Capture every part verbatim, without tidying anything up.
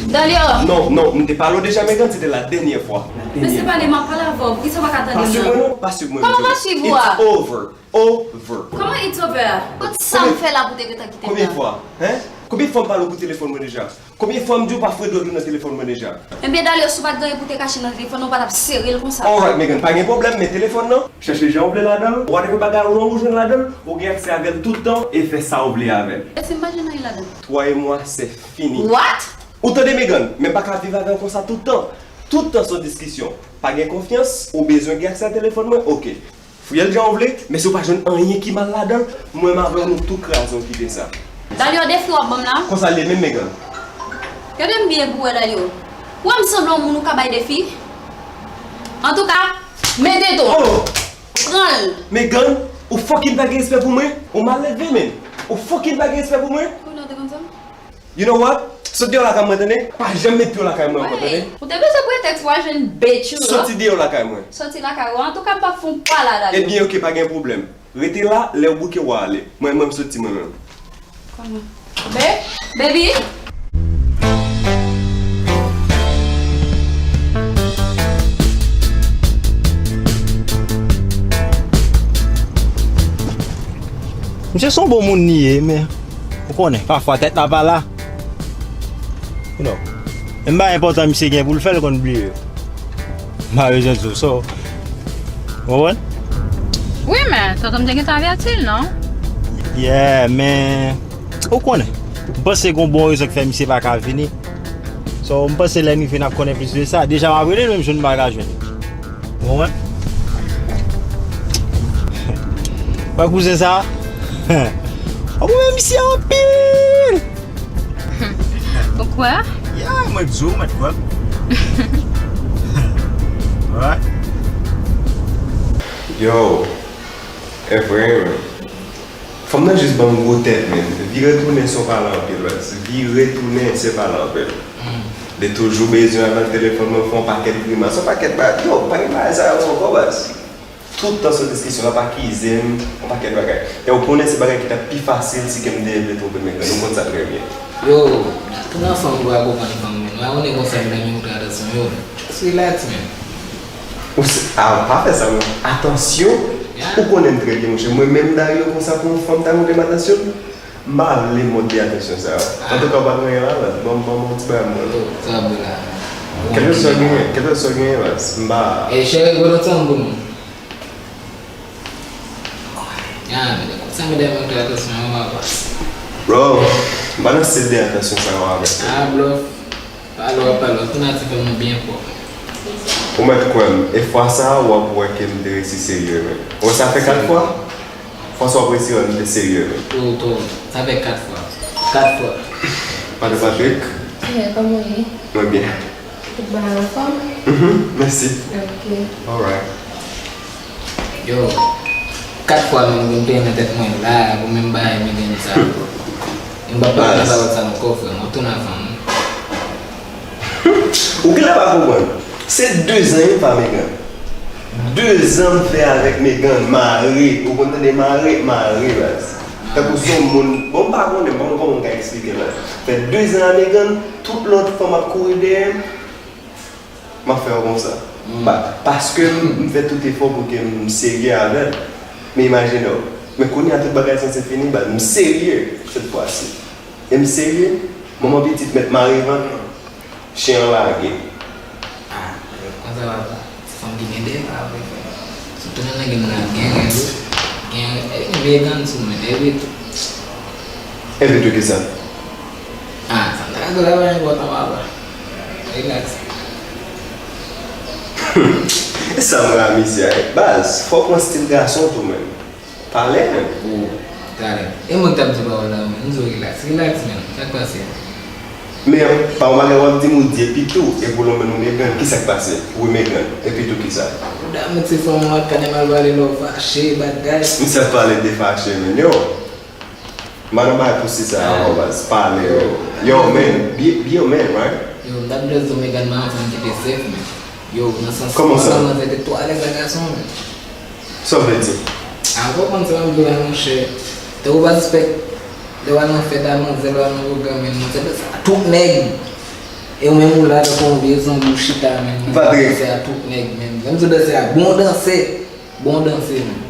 Dalio! Non, non, m te pale w deja, Megan, se te la dènyè fwa. La Men se dènyè fwa. Pale m ap pale avè w. Poukisa w pa ka tande Pa swiv mwen? Mwen non, pa swiv mwen. Kòman Megan. Pa swiv ou a? It's over. Over. Kòman it's over a? Kot sa m fè la pou te gentan kite m Konbyen la? Fwa? Hein? Konbyen fwa m pale w pou telefòn mwen deja? Konbyen fwa m di w pa fwe dwòg yo nan telefòn mwen deja? Ebyen Dalio, si w pa t gen anyen pou te kache nan telefòn nan, w pa t ap sere l konsa. Alright, Megan, pa gen pwoblèm, men telefòn nan, chèche jan w vle ladan l, whatever bagay ou jwenn ladan l, ou gen aksè avè l tout tan e fè sa w vle avè l. E si m pa jwenn anyen ladan? Twa e mwa, se fini. What? Ou tande, Megan, men m pa ka viv avè w konsa tout tan. Tout tan se yon diskisyon. Pa gen konfyans, ou bezwen gen aksè a telefòn mwen, oke. Fouye l jan w vle, men si w pa jwenn anyen ki mal ladan l, mwen m avè w nou tou kraze w kite sa. Dalio, defi w ap ban m la? Konsa l ye menm, Megan? Gade m byen pou wè, Dalio. Ou wè m sanble yon moun ou ka bay defi? Antouka, mete tou. Oh! Pran l. Megan, ou fucking pa gen respè pou mwen? Ou mal leve, men. Ou fucking pa gen respè pou mwen? Kounye a w te konn sa? You know what? Sot deyò lakay mwen, tande? Pa janm met pye w lakay mwen ankò, tande? Ou te bezwen pretèks pou al jwenn bitch ou yo. Soti deyò lakay mwen. Soti lakay ou. Antouka, m p ap fè yon pa la, Dalio. Ebyen, oke, pa gen pwoblèm. Rete la, lè w bouke, w a ale. Mwen, mwen, m soti, mwen menm. Kòman? Be-, baby? Misye se yon bon moun li ye, men ou konnen, pafwa tèt la pa la. You know. Men bagay enpòtan misye gen pou l fè, l konn bliye yo. M pa bezwen di w sa. Ou konprann? Wi, men, tonton m te gentan avèti l, non? Yeah, men, ou konnen. M panse gen yon bon rezon ki fè misye pa ka vini. So, m panse lè n rive, n ap konnen plis de sa. Deja, m ap rele l, men m jwenn m pa ka jwenn li. Ou konprann? Wè kouzen sa? W ap renmen misye anpil! Ou kwè? Ya, mwen di w, mwen kwè. Wè. Yo, e vre, men. Fanm nan jis ban m gwo tèt, men. Vire tounen se yon pale anpil, baz. Vire tounen se pale anpil. Li toujou bezwen al nan telefòn mwen, fè yon pakèt grimas, yon pakèt bagay. Yo, pa gen bagay sa yo ankò, baz. Tout tan se diskisyon, l ap akize m, yon pakèt bagay. E w konnen se bagay ki t ap pi fasil si ke m te vle twonpe Megan, ou konn sa trè byen. Yo, tounen fanm ou pa konprann fanm, men. Ou pa konnen konsa m renmen montre atansyon, yo. Just relax, man. Ou se, a, pa fè sa, non. Atansyon? Ou konnen m trè byen, monchè. Mwen menm, Dario, konsa pou yon fanm ta montre m atansyon? M pa vle mòd de atansyon sa yo. Antouka, ou pa gen anyen la, baz. Ban m, ban m yon ti bagay mwen. Yo, sa ap la. Kèlkeswa genyen, kèlkeswa genyen, baz. M pa. E cheri, pran yon ti pou nou. Ya, men, konsa medam yo te atansyon yo, papa. Bro, m pa nan stil de atansyon sa yo avèk ou. Ah, bluff. Pale w ap pale, w ap tounen ak ti fanm nan byen pwòp. Ou mèt kwè m, e fwa sa a, w ap wè ke m te resi serye, men. Ou wè sa fè kat fwa? Fwa sa w ap resi wè m te serye, men. Tou, tou. Sa fè kat fwa. Kat fwa. Pale Patrick. Yeah, kòman w ye? Mwen byen. Tout bagay anfòm? Mhm, mèsi. Ok. Alright. Yo, kat fwa menm ke m te nan tèt mwen la, pou menm bagay Megan sa. M pa pale nan pawòl sa ankò, frè m. W ap tounen ak fanm. Ou genlè pa konprann. Se dezan wi m pa Megan. Dezan m fè avèk Megan, mare. Ou konn tande mare? Mare, baz. Tankou se yon moun, bon, m pa konnen, m pa konn kòman m ka eksplike l la. Fè dezan a Megan, tout lòt fanm ap kouri dèyè m. M ap fè w konsa. Pa, paske m, m fè tout efò pou ke m serye avè l. Men imajine w. Men kounye a tout bagay sanse fini, baz. M serye, sèt fwa si. E m serye, manman pitit mèt mare vant lan. Chen an lage. Ah, konsa papa. Se fanm ki gen de la vre, frè. Sitou nan nèg moun ap gen ren tou. Gen, e, gen vye gann sou mwen, e vre tou. E vre tou kisa? Ah, sa m ta ka di w la pa enpòtan, papa. Relax. E sa m rayi misye a. Baz, fò w pran stil gason tou menm. Pale menm. Oh, talè. E mwen k t ap di pawòl la, men. M di w relax. Relax, men. Sa k pase? Men, pa yon bagay w ap di m, ou di epi tou, e pou lonmen nou Megan, kisa k pase? Wi, Megan, epi tou kisa? Ou da mouti fanm ou ap kane mal pale lè w fache, bagay. Misye ap pale de fache, men. Yo, m pa nan bagay pou si sa yo, baz. Pale, yo. Yo, man, be, be a man, right? Yo, m t ap just di w Megan pa yon fanm ki te sèf, men. Yo, nan sans Kòman sa? Manzè te twò alèz ak gason, men. Sa w vle di? A, ou konprann sa m di w la, monchè. Te ou pa sispèk, lè w al nan fèt a manzè, lè w al nan pwogram, men manzè, tout nèg. E ou menm ou la tankou yon vye zonbi ou chita menm. Ou pa trip. Danse a tout nèg menm. Lè m di w danse a, bon danse. Bon danse menm.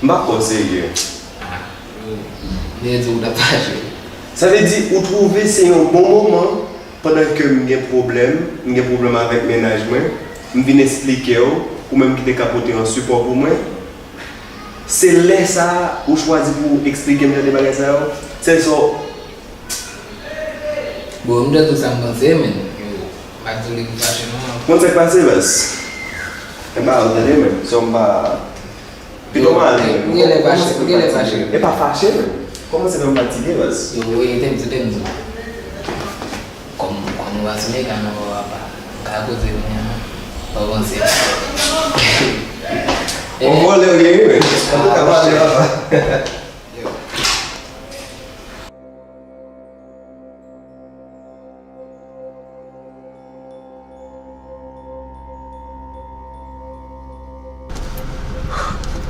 M pa kwè w serye. M te di w t ap fache. Sa vle di ou twouve se yon bon moman pandan ke m gen pwoblèm, m gen pwoblèm avèk mennaj mwen, m vin eksplike w, ou menm ki te ka pote yon sipò pou mwen. Se lè sa a ou chwazi pou w eksplike m jan de bagay sa yo? Sèl sa w Bon, m te di w sa m panse, men. M pa di w li pou fache non. Konn sa k pase, baz? E ba, ou tande, men. So, m pa. Pito m ale, men. Ou genlè fache, ou genlè fache. E pa fache, men. Kòmanse fè m fatige, baz. Yo, wi, te m di, te m di. Kòm, kòm ou pa sou mega non, papa. M ka koze kounye a non. Ou panse? Bon, bon, lè w gen, wi, men. Antouka, pale, papa. Yo.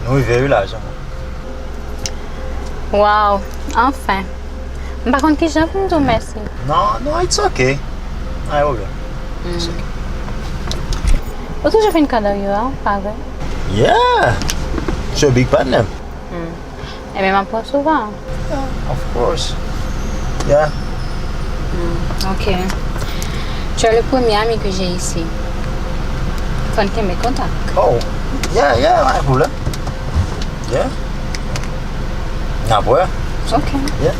Nou rive wi la, Jean. Wow, anfen. M pa konn kijan pou m di w mèsi. Non, non, it's okay. Ay, oke. It's okay. Ou toujou fin kado yo a, pa vre? Yeah! It's your big partner. Hmm. Ebyen, m ap pran souvan. Yeah, of course. Yeah. Hmm, ok. Tu es le premier ami que j'ai ici. Fò n kenbe kontak. Oh, yeah, yeah, pa gen pwoblèm. Yeah. N ap wè. Ok. Yeah.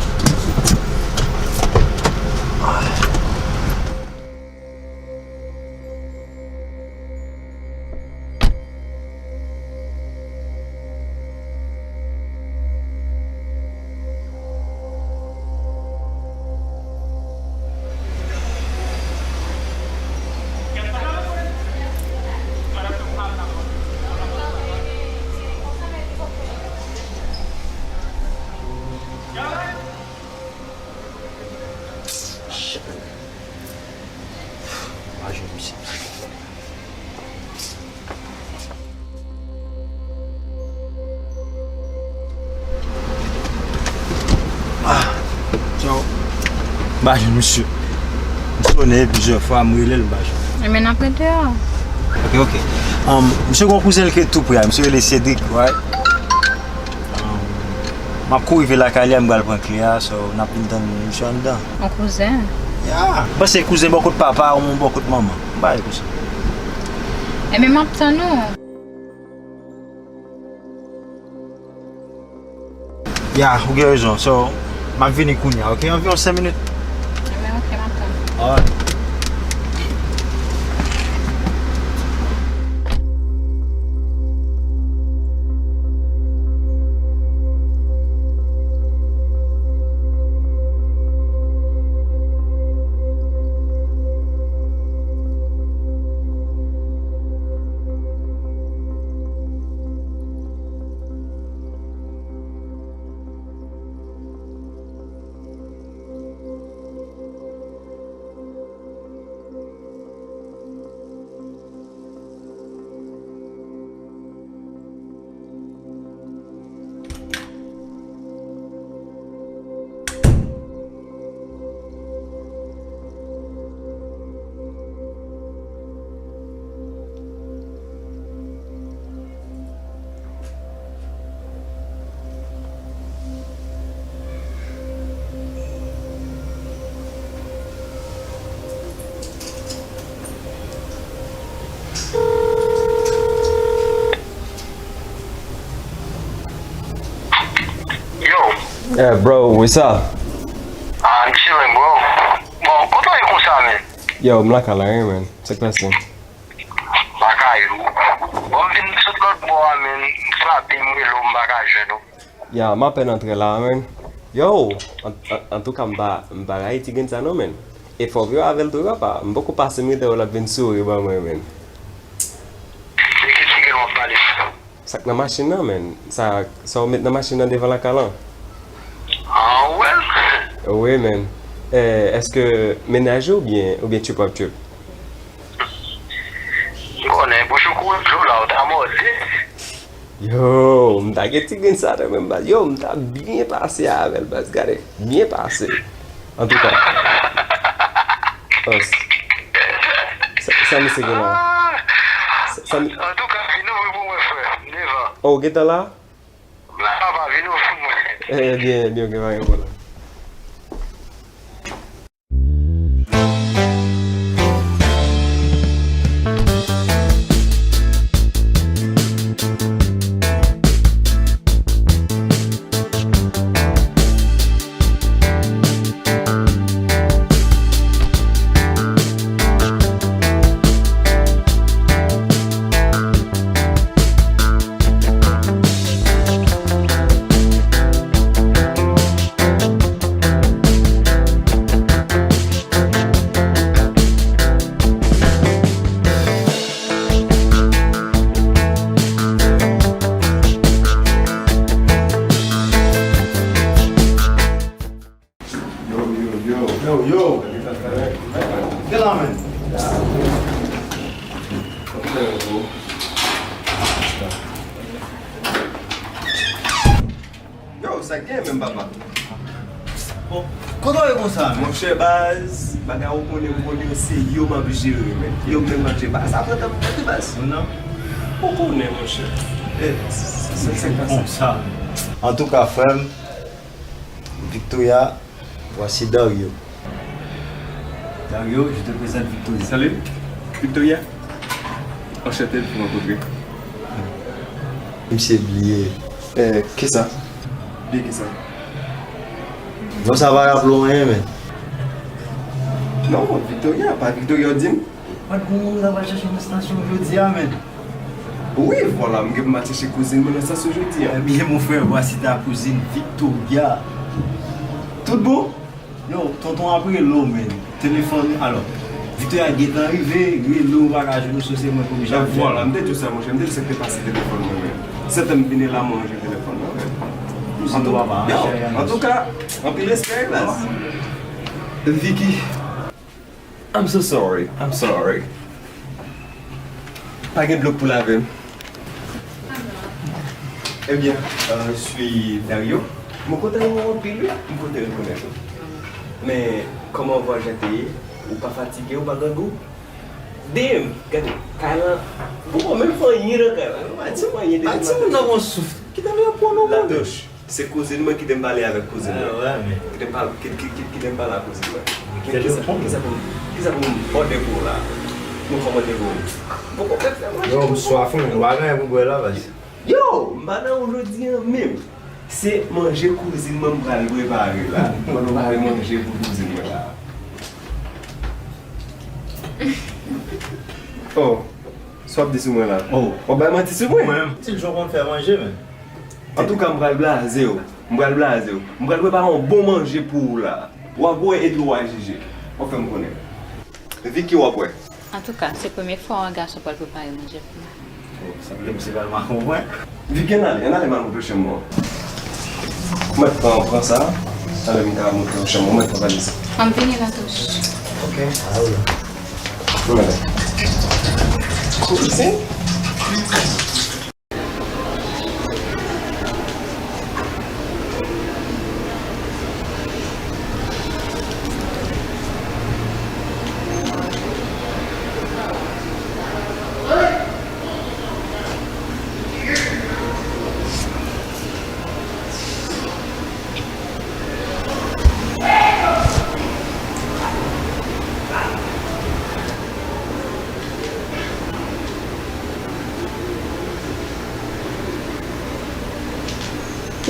Shit. Pa jwenn misye. Ah, tchao. M pa jwenn misye. M sonnen plizyè fwa, m rele l, m pa jwenn. Ebyen, n ap rete a. Ok, ok. Um, misye gen yon kouzen l ki tou pre a. Misye rele Cedric, right? Um, m ap kouri rive lakay li a, m pral pran kle a, so n ap vin tann misye anndan. Yon kouzen? Ya. M panse kouzen bò kot papa ou bò kot manman. M pa wè kouzen. Ebyen, m ap tann ou. Ya, ou gen rezon. So, m ap vini kounye a, ok? Anviwon senk minit. Ebyen, ok, m ap tann. Alright. Yo. Yeah, bro, what's up? Ah, I'm chilling, bro. Bon, kote w ye konsa, man? Yo, m lakay la, wi, man. Sa k pase? Lakay ou. Bon, m vin sot lòt bò a, man. M frape, m rele w, m pa ka jwenn ou. Ya, m apèn antre la, man. Yo, an, an, antouka, m pa, m pa rayi ti grenn sa non, man. E fò w viv avè l tou, papa. M poko pase m rete wè l ap vin souri ban mwen, man. De ki ti grenn w ap pale? Sa k nan machin nan, man. Sa, sa w met nan machin nan devan lakay lan. Ah, well. Wi, man. Eh, èske mennaj ou oubyen, oubyen trip w ap trip? M konnen, bouch ou kouri dlo la, ou ta mòde. Yo, m ta gen ti grenn sa nan men m, baz. Yo, m ta byen pase avè l, baz. Gade, byen pase. Antouka. Sa, sa misye gen la? Sa, sa mi- Antouka, vin ouvri pou mwen, frè. M devan. Oh, ou gentan la? La, papa, vin ouvri pou mwen. Eh, byen, byen, ok, pa gen pwoblèm. Yo, yo, yo. Yo, yo. Gen la, men. Yo, sa k gen menm, papa? Bon, kote w ye konsa, men? Monchè, baz, bagay ou konnen m konnen se yo m ap jere, men. Yo menm m ap jere. Bagay sa pran tan pou mwen, baz. Non. Ou konnen, monchè. Eh, se, se, se konsa. Antouka, frè m, Victoria, voici Dario. Dario, je te présente Victoria. Salut, Victoria. Enchanté de vous rencontrer. Misye bliye. Eh, kisa? Bliye kisa? Non, sa pa raple w anyen, men. Non, Victoria, pa Victoria, w di m. Pat gon moun ta pral chache nan estasyon jodi a, men. Wi, vwala, m gen pou m al chache kouzin mwen nan estasyon jodi a. Ebyen, mon frè, voici ta cousine Victoria. Tout bon? Yo, tonton ap rele w, men. Telefòn, alò, Victoria gentan rive, rele w, pa ka jwenn ou, so se mwen k oblije ap jere. Vwala, m te di w sa, monchè, m te di w sa k te pase telefòn mwen, men. Se tan m vini la, mwen ranje telefòn nan, men. Antouka, papa, yo, antouka, anpil respè, baz. Vicky. I'm so sorry. I'm sorry. Pa gen dlo pou lave m. Ebyen, euh, je suis Dario. Mwen kontan wè w anpil, wi. Mwen kontan rekonèt ou. Men, kòman vwayaj la te ye? Ou pa fatige, ou pa grangou? Damn! Gade, kay lan, poko menm fè anyen nan kay la. Pa di m anyen depi maten. Pa di moun nan gon souf. Kite m reprann ou, moun. Latouch. Se kouzin mwen, kite m pale avèk kouzin mwen. Ah, ouais, men. Kite m pale, ki, ki, ki, kite m pale ak kouzin mwen. Kisa, kisa pou, kisa pou m òdè pou w la? Mwen kòmande pou ou. Poko fè fè manje pou ou. Yo, m swaf, wi, men. Ou pa gen anyen pou bwè la, baz. Yo, m pa nan ou jodi a menm. Se manje kouzin mwen m pral prepare la. Mwen prepare manje pou kouzin mwen la. Oh, sa w ap di sou mwen la? Oh. W ap bay manti sou mwen? Mwen menm. Ti Jan konn fè manje, men. Antouka, m pral blaze w. M pral blaze w. M pral prepare yon bon manje pou ou la. W ap wè epi w a jije. W ap fè m konnen. Vicky, w ap wè. Antouka, se premye fwa yon gason pral prepare manje pou mwen. Oh, sa vle di misye pral makonpwen. Vicky, ann ale, ann ale m al montre w chanm ou an. Mwen pran, pran sa. Talè m ka montre w chanm ou an. Mwen pran valiz. An m vini, Latouch. Ok. Ann ale. Kouzin?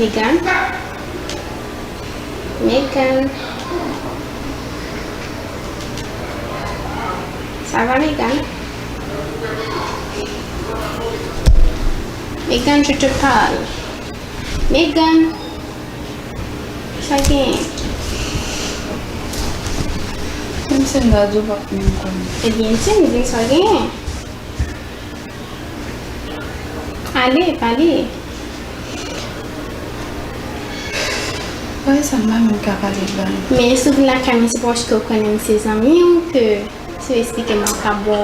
Megan? Megan? Ça va, Megan? Megan, je te parle. Megan! Sa gen? Menm si m ta di w, w p ap menm konnen. Ebyen, di m, di m sa gen. Ale, pale. Bagay sa m pa menm ka pale l la. Men si w vin lakay mwen, se paske w konnen m se zanmi w, ke si w eksplike m, mwen ka ba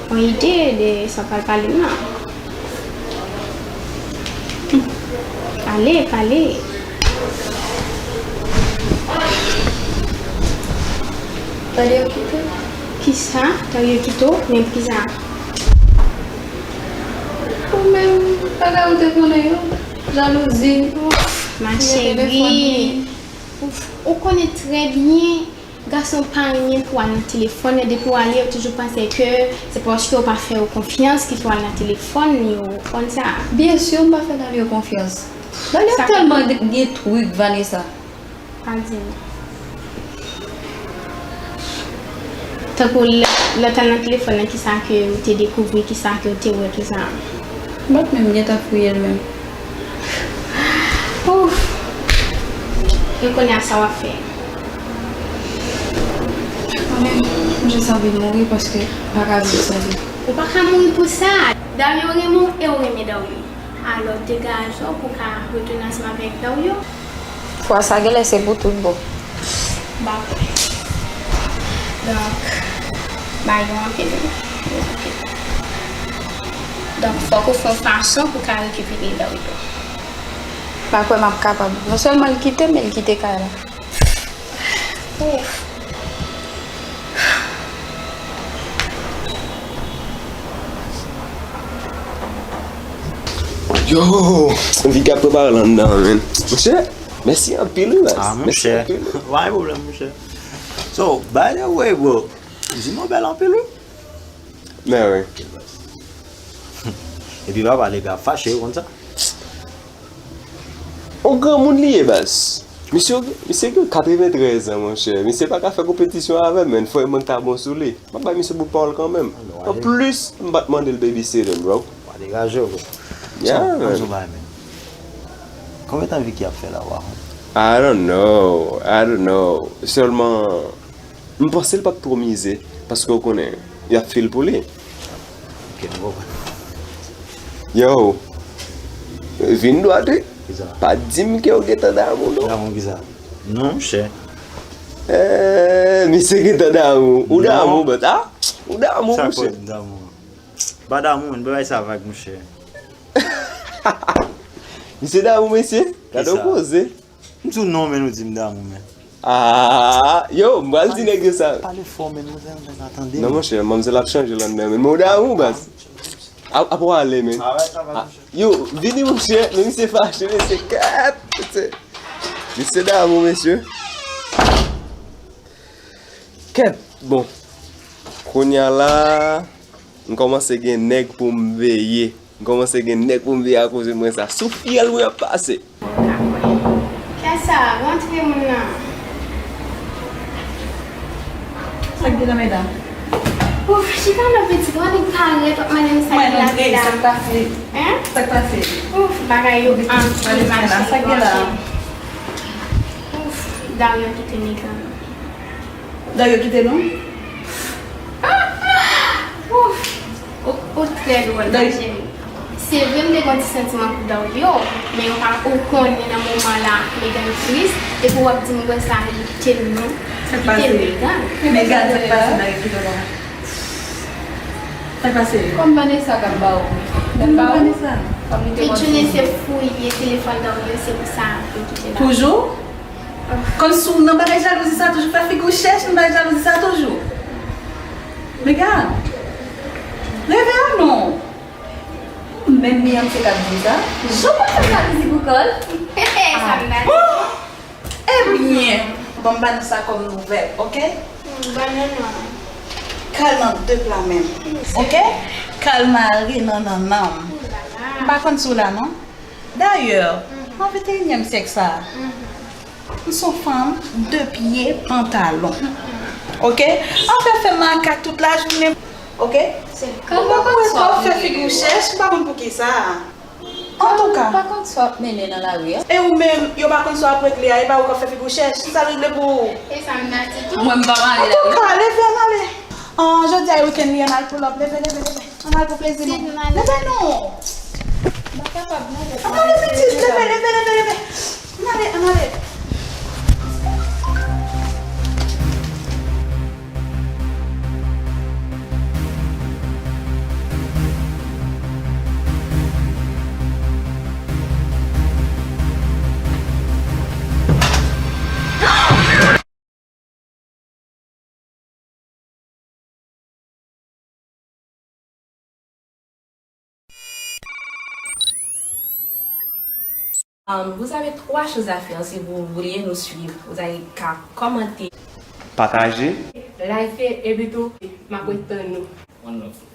w yon ide de sa w pral pale m nan. Ale, pale. Tande yo kite w. Kisa? Tande yo kite w? Men poukisa? Ou menm, bagay ou te konnen yo. Jalouzi. Ouf, ma chérie. Ouf, ou konnen trè byen, gason pa renmen pou al nan telefòn nan. Depi w ale, yo toujou panse ke se paske w pa fè yo konfyans ki fè w al nan telefòn yo. Ou konn sa? Byen si, m pa fè Dario konfyans. Dario tèlman gen twik, Vanessa. Pa di m. Tankou lè, lè w t al nan telefòn nan, kisa ke w te dekouvri, kisa ke w te wè, tout sa? M pa t menm gentan fouye l menm. Ouf! E kounye a, sa w ap fè? Mwen menm, m jis anvi mouri paske m pa ka viv san li. Ou pa ka mouri pou sa! Dario renmen w e w renmen Dario. Alò, degaje w pou w ka retounen ansanm avèk Dario. Fwa sa genlè se pou tout bon. M pa kwè. Donk, bagay yo anpil wi. Yo anpil. Donk, fòk ou fè yon fason pou w ka rekipere Dario. M pa kwè m ap kapab. Non sèlman l kite m, men l kite kay la. Ouf. Yo, vi k ap prepare la anndan an, men. Monchè, mèsi anpil, wi, baz. Ah, mèsi monchè. Anpil. Pa gen pwoblèm, monchè. So, by the way, bro, Zino bèl anpil, wi. Men wi. Epi papa, nèg la fache, ou konn sa? On granmoun li ye, baz. Misye, misye gen katreventrèz an, monchè. Misye pa ka fè konpetisyon avè m, men. Fò mwen ta bon sou li. M ap bay misye bout pawòl kanmenm. Anplis, m pa t mande l babysitting, bro. Pa degaje w, bro. Yeah, man. Konbyen tan Vicky ap fè la, ou pa konn? I don't know. I don't know. Sèlman, m panse l p ap twò mize, paske w konnen, y ap fil pou li. Ok, m konprann. Yo, vin dwat wi. Kisa? Pa di m ke w gentan damou, non. Damou kisa? Non, monchè. Eh, misye gentan damou. Ou damou, baz. Ah, ou damou, monchè. Sa k fè w di m damou? M pa damou, men, m pa bay sa vag, monchè. Misye damou, mesye. Gade yon koze. M di w non, men ou di m damou, men. Ah, yo, m pral di nèg yo sa. Pale fò, men, manzè, manzè pa tande. Non, monchè, manzè ap chanje l anndan, men. Men w damou, baz. Ap, ap w ale, men. Ah, yo, vini, monchè, men misye fache, mesye, kèt, mesye. Misye damou, mesye. Kèt, bon. Kounye a la, m kòmanse gen nèg pou m veye. M kòmanse gen nèg pou m veye akoz de mwen sa. Sou fyèl mwen ap pase. Kèt sa, rantre moun nan. Sa k gen la, medam? Ouf, chita la pitit, w annik parèt, w ap mande m sa k gen la, medam. Sa k pase? Hein? Sa k pase? Ouf, bagay yo anpil, ma chérie. Sa k gen la? Ouf, Dario kite nèg la. Dario kite nou? Ouf! Ou, ou trè dwòl, ma cheri. Se vre m te gen yon ti santiman pou Dario, men ou pa, ou konnen nan moman la, Megan tris, epi w ap di m konsa li kite nou, li kite Megan. Megan, sa k pase Dario kite w la? Sa k pase? Kòm Vanessa k ap ba w. Kòm Vanessa. Kòm li te konn Pitchoune se fouye telefòn Dario, se pou sa li kite la. Toujou? Kòmsi w nan bagay jalouzi sa toujou, fè figi w chèch nan bagay jalouzi sa toujou. Megan, leve a non. Menm Miyam se k ap di w sa. Jan w konn fè jalouzi pou kò l. Sa m ta di. Ebyen, ban m ba nou sa kòm nouvèl, oke? Ban nou non. Kal nan de pla menm, oke? Kal mare nan nannan m. M pa konn si w la non. Dayè, nan venteyinyèm syèk sa a, m se yon fanm de pye pantalon. Oke? Afè fè makak tout lajounen. Oke? Ou pa konn sa w ap fè figi w chèch, m pa konn poukisa. Antouka. Ou pa konn sa w ap mennen nan lari a. E ou menm, yo pa konn sa w ap regle a, e pa ou k ap fè figi w chèch, sa l regle pou ou. E sa m ta di tou. Mwen, m pa mare lari. Antouka, leve, ann ale. An, jodi a e wikenn li, ann al pull up, leve, leve, leve. Ann al pou plezi nou. Leve non. M pa kapab non. Ann ale pitit, leve, leve, leve, leve. Ann ale, ann ale. Um, vous avez trois choses à faire si vous voulez nous suivre. Vous avez qu'à commenter, Pataje. liker, et puis tout, m ap ret tann nou. One love.